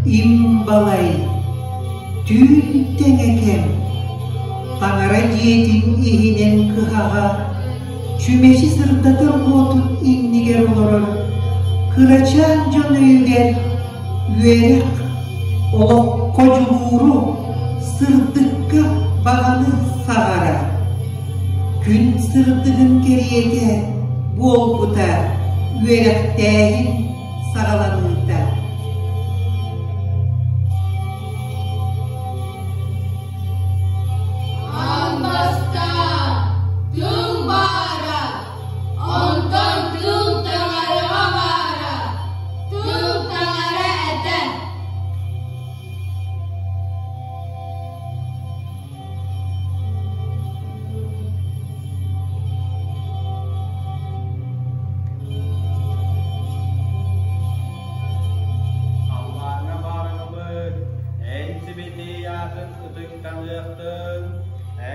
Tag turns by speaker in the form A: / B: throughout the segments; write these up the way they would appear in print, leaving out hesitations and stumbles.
A: Им балай, түүн тэҥэ кэм, таҥара дьиэтин иһинэн кыһаҕа, чүмэчи сырдатар уотун иннигэр олорор кырачаан дьон өйүгэр үөрэх, олоххо дьулууру, сырдыкка баҕаны саҕара. Күн сырдыгын кэриэтэ буолбута үөрэхтээһин саҕаланыыта.
B: Аан бастаан тыл баара, онтон тыл таҥараҕа баара, тыл таҥара этэ.
C: Халлааҥҥа баарыҥабыт, эн сибэтиэй аатын ытыктаныахтын,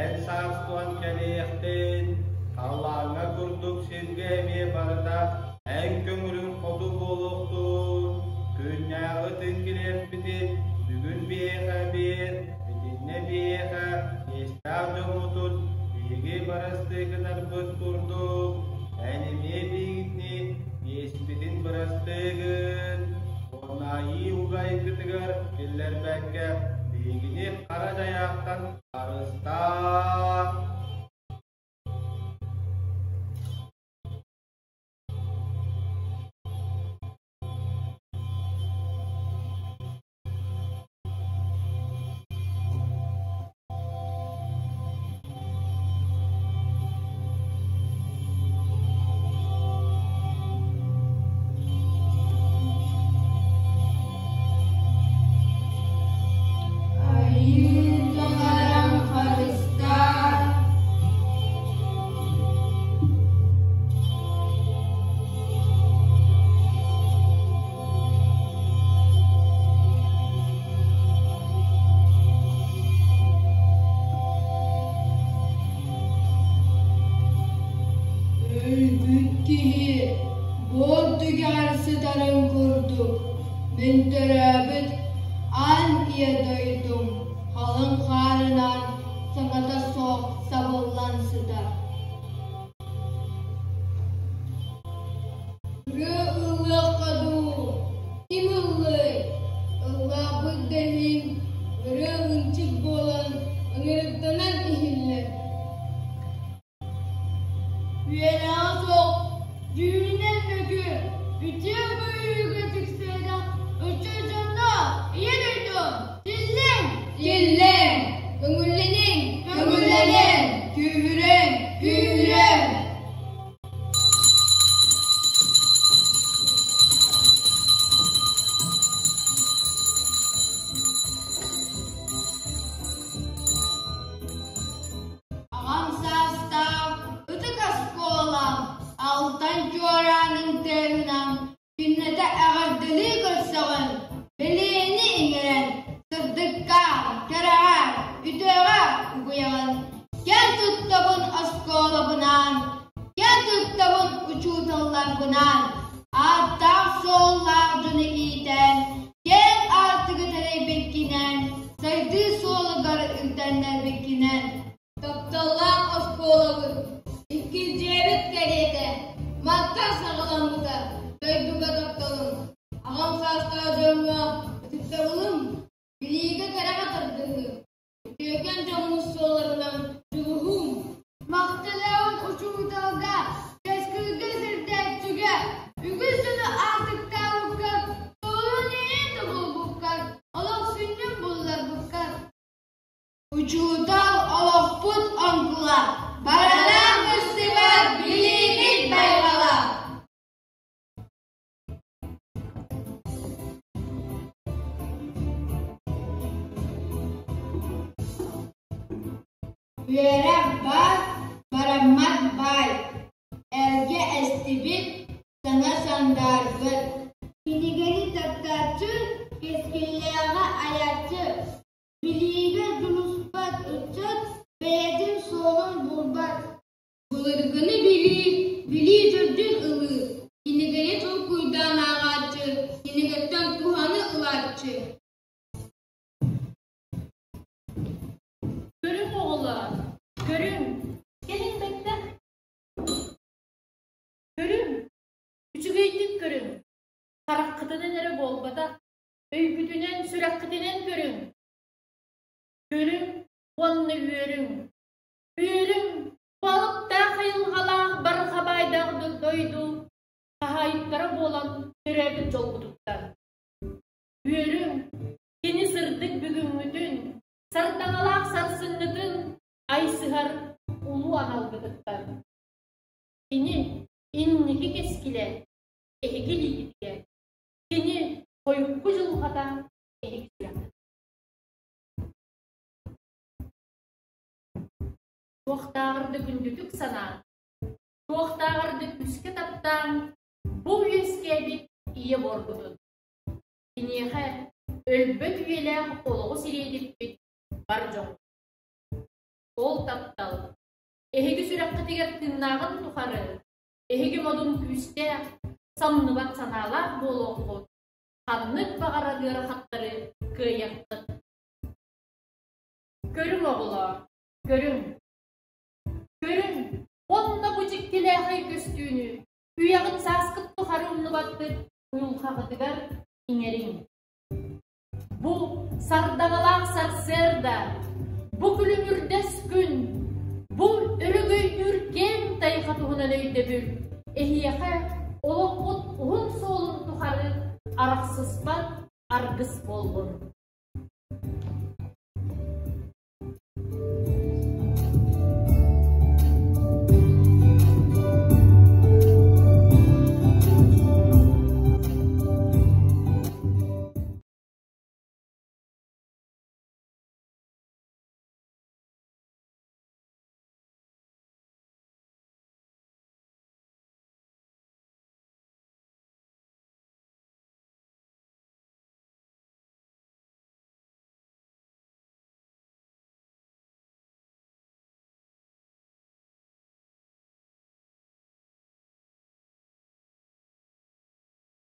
C: эн саастуан кэлиэхтин, халлааҥҥа курдук сиргэ эмиэ барыта эн көҥүлүҥ хоту буолуохтун, күннээҕи тыын килиэппитин бүгүн биһиэхэ биэр, итиннэ биһиэхэ иэстээх дьоммутун биһиги барастыы гынарбыт курдук, эн эмиэ биһигини иэспитин бырастыы гын, уонна айыы угайгытыгар киллэрбэккэ биһигини хара дьайаахтан харыстаа.
B: Айыы таҥарам харыстаа, Өлбүт киһи буор түгэҕэр сытарын курдук, мин төрөөбүт аан ийэ дойдум халыҥ хаарынан саҥата суох сабыллан сытар. Ырыа ыллыахха дуу, ким ыллыай? Ыллаабыт да иһин ырыа ынчык буолан ыҥырыктанан иһиллэр. Үөрэҕэ суох, дьүһүнүнэн мөкү, үтүө быһыыга тиксэрэх ыччат дьонно Ийэ дойду тиллиҥ! Тиллиҥ! Көҥүллэниҥ! Көҥүллэниҥ! Күүһүрүҥ! Күүһүрүҥ! Аҕам саастаах ытык оскуолам Алтан чуораанын тыаһынан күннэтэ эҕэрдэлии көрсөҕүн, бэлиэни иҥэрэн, сырдыкка, кэрэҕэ, үтүөҕэ угуйаҕын. Кэн туттабын оскуолабынаан, кэн туттабын учууталларбынаан, ааттаах-суоллаах дьону иитэн, киэҥ аартыгы тэрийбиккинэн, сайдыы суолугар үктэннэрбиккинэн. Тапталлаах оскуолабыт иккис дьиэбит кэриэтэ мантан саҕаламмыта дойдуга тапталым, аҕам саастаах дьоҥҥо ытыктабылым, билиигэ кэрэҕэ тардыһыы, үтүөкэн дьоммут суолларынан дьулуһуум. Махталаҕын учууталга, кэскилгэ сирдээччигэ, үгүс дьону аартыктаабыккар, суолун-ииһин тобулбуккар, олох сүнньүн булларбыккар. Учуутал олохпут оҥкула, баранан быстыбат билиибит байҕала. Үөрэх баар, бараммат баай. Эргэ эстибит, саҥа сандаарбыт. Кинигэни таптааччы, кэскиллээҕи айааччы, билиигэ дьулуспат ыччат бэйэтин суолун булбат. Былыргыны билии, билии төрдүн ылыы, кинигэни толкуйдаан ааҕааччы, кинигэттэн туһаны ылааччы.
D: Көрүҥ оҕолоор, көрүҥ, кэлиҥ бэттэх. Көрүҥ, үчүгэйдик көрүҥ, хараххытынан эрэ буолбатах, өйгүтүнэн, сүрэххитинэн көрүҥ. Көрүҥ уонна үөрүҥ. Үөрүҥ, балыктаах айылҕалаах барҕа баайдаах дойду хаһаайыттара буолан төрөөбүт дьолбутуттан. Үөрүҥ, кини сырдык бүгүҥҥүтүн, сардаҥалаах сарсыҥҥытын айсыһар улуу аналгытыттан. Кини инники кэскилэ эһиги илиигитигэр, кини хойукку дьылҕата эһиги сүрэххит. Туохтааҕар да күндүтүк санаан, туохтааҕар да күүскэ таптаан, бу үөскээбит ийэ буоргутун. Киниэхэ өлбөт үйэлээх олоҕу сириэдиппит бар дьон. Ол таптал эһиги сүрэххитигэр тыыннааҕын тухары эһиги модун күүстээх, самныбат санаалаах буолуоххут, ханнык баҕарар ыарахаттары кыайыаххыт. Көрүҥ оҕолоор, көрүҥ! Көрүҥ, уонна бу дьиктилээхэй көстүүнү үйэҕит сааскыт тухары умнубаттык уйулҕаҕытыгар иҥэриҥ. Бу сардаҥалаах сарсыарда, бу күлүмүрдэс күн, бу өрөгөйдүүр киэҥ тайҕа туһунан өйдөбүл эһиэхэ олоххут уһун суолун тухары арахсыспат аргыс буоллун.